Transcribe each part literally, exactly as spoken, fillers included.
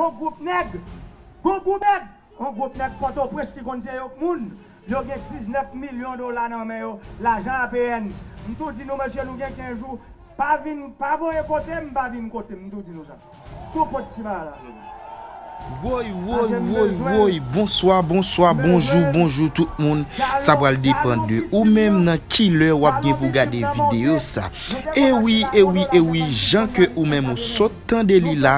Yon gwoup nèg, yon gwoup nèg, yon gwoup nèg Pòtoprens ki konn se yo k moun. Yo gen diznèf milyon dola nan men yo, lajan A P N. M tou di nou, mesye, nou gen kenz jou. Pa vin, pa voye kote m, pa vin kote m, m tou di nou sa. Tou pot ti bagay la. Woy, woy, woy, woy, bonswa, bonswa, bonjou, bonjou tout moun. Sa pral depann de ou menm nan ki lè w ap gen pou gade videyo sa. E wi, e wi, e wi, jan ke ou menm ou sot tande li la,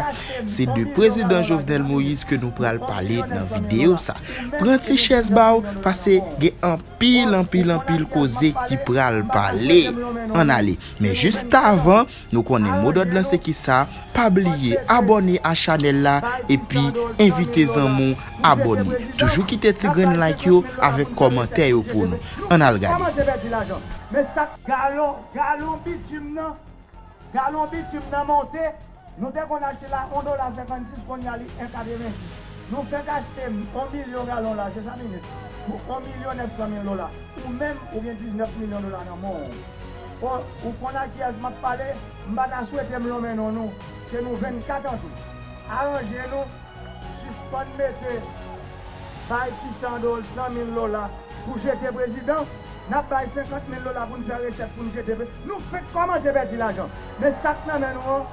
se de prezidan Jovenel Moïse ke nou pral pale nan videyo sa. Pran ti chèz ba w, paske gen anpil, anpil, anpil koze ki pral pale. Ann ale. Men jis avan, nou konnen modòd lan se kisa, pa bliye abòne a chanèl la, epi envite zanmi w abòne. Toujou kite ti grenn like yo avèk kòmantè yo pou nou. Ann al gade. Kòmanse pèdi lajan. Men sa k galon, galon bitim nan, galon bitim nan monte. Nou te konn achte la yon dola senkannsis, kounye a li en katrevenndis. Nou fèk achte yon milyon galon la, se sa minis, pou yon milyon nèf san mil dola. Ou menm, ou gen diznèf milyon dola nan men w. O, ou konn ak kiyès m ap pale, m pa ta swete m lonmen non nou, ke nou vennkat an tou. Aranje nou, sispann mete bay ti san dola, san mil dola pou jete prezidan, n ap bay senkant mil dola pou n fè resèt pou n jete pre-, nou fèk kòmanse pèdi lajan. Men sa k nan men nou an,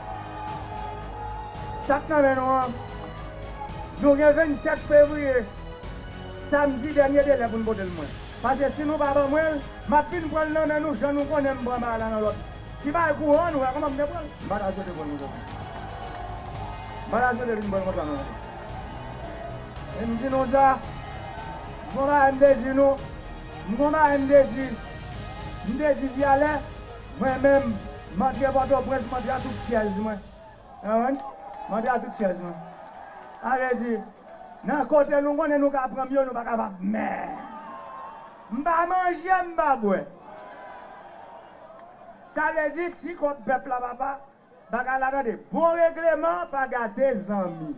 sa k nan men nou an, nou gen vennsèt fevriye, samdi, dènye delè pou n pote l mwen. Paske si nou pa ban mwen l, m ap vin pran l nan men nou, jan nou konnen m pran bagay la nan lòt. Ti bagay kouran, nou wè kòman m te pran l. M pa ta swete pran l nou jodi. M pa ta swete vin pran l konsa non. E m di nou sa, m gon bagay m te di nou, m gon bagay m te di, m te di Vyalè, mwen menm, m antre Pòtoprens, m antre a tout chèz mwen. Konprann? M antre a tout chèz mwen. Sa vle di, nan kote nou konnen nou ka pran m yo, nou pa kapab. Men, m pa manje, m pa bwè. Sa vle di, ti kòb pèp la, papa, bagay la tande. Bon regleman pa gate zanmi.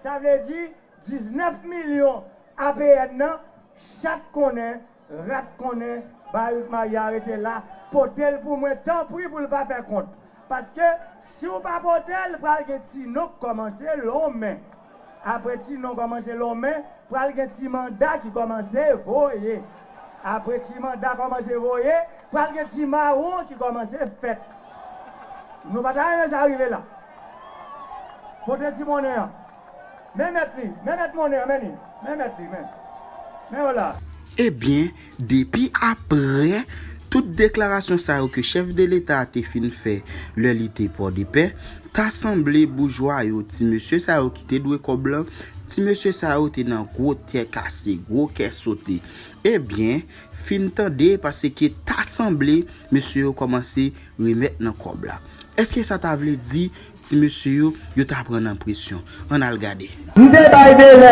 Sa vle di, diznèf milyon A P N nan, chat konnen, rat konnen, Barik Maria rete la, pote l pou mwen, tanpri pou l pa fè kont. Paske, si w pa pote l, pral gen ti non k kòmanse lonmen. Apre ti non kòmanse lonmen, pral gen ti manda ki kòmanse voye. Apre ti manda kòmanse voye, pral gen ti mawon ki kòmanse fèt. Nou pa ta renmen sa rive la. Pote ti monnen an. Men mèt li, men mèt monnen an, men li. Men mèt li, men. Men yo la. Ebyen, depi apre tout deklarasyon sa yo ke chèf de leta a te fin fè lè li te Pòdepè, ta sanble boujwa yo, ti mesye sa yo ki te dwe kòb lan, ti mesye sa yo te nan gwo tè kase, gwo kè sote. Ebyen, fin tande, paske ta sanble mesye yo kòmanse remèt nan kòb la. Èske sa ta vle di ti mesye yo, yo ta pran nan presyon? Ann al gade. M te bay delè,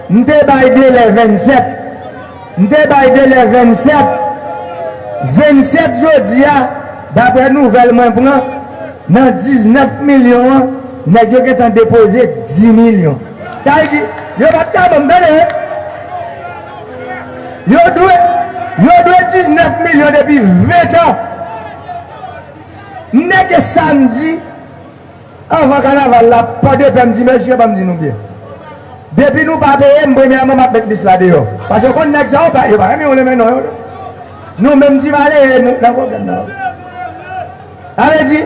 m te bay delè vennsèt, m te bay delè vennsèt, vennsèt jodi a, daprè nouvèl mwen pran, nan diznèf milyon an, nèg yo gentan depoze dis milyon. Sa vle di, yo pa t ka ban m, tande, yo dwe, yo dwe diznèf milyon depi ven tan. M nèke samdi, anvan kanaval la, Pòdepè, m di, mesye, ban m di nou byen. Depi nou pa peye m, premyèman, m ap met lis la deyò. Paske w konn nèg sa yo pa, yo pa renmen yon renmen non yo. Nou menm ti malere, nou nan pwoblèm nan. Sa vle di,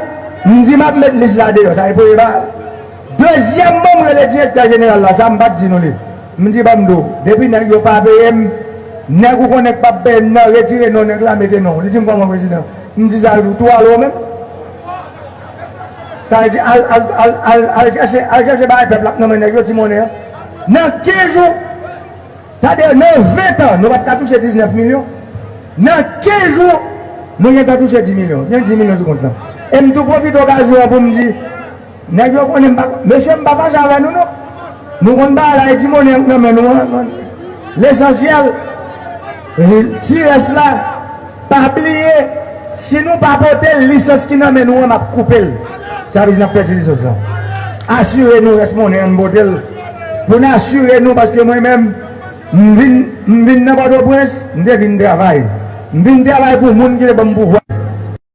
m di m ap met lis la deyò, sa e premye bagay la. Dezyèmman, m rele direktè jeneral la, sa m pa t di nou li. M di, ban m di w, depi nèg yo pa peye m, nèg ou konnen k p ap peye m nan, retire non nèg la, mete non w. Li di m, kòman, prezidan? M di sa, tou, tou ale w menm. Sa vle di, al, al, al, al, al chèche, al chèche bagay pèp la k nan men nèg yo, ti monnen an. Nan kenz jou, tande, nan ven tan, nou pa t ka touche diznèf milyon. Nan kenz jou, nou gentan touche dis milyon. Gen dis milyon sou kont lan. E m tou pwofite okazyon an pou m di, nèg yo konnen m pa, mesye, m pa fache avè nou, non. Nou konn bagay la, e ti monnen k nan men nou an, lesansyèl, ti rès la, pa bliye, si nou pa pote l, lisans ki nan men nou an, m ap koupe l. Sa vle di n ap pèdi lisans lan. Asire nou rès monnen an, n pote l. Pou n asire nou, paske mwen menm, m vin, m vin nan Pòtoprens, m te vin travay. M vin travay pou moun ki te ban m pouvwa.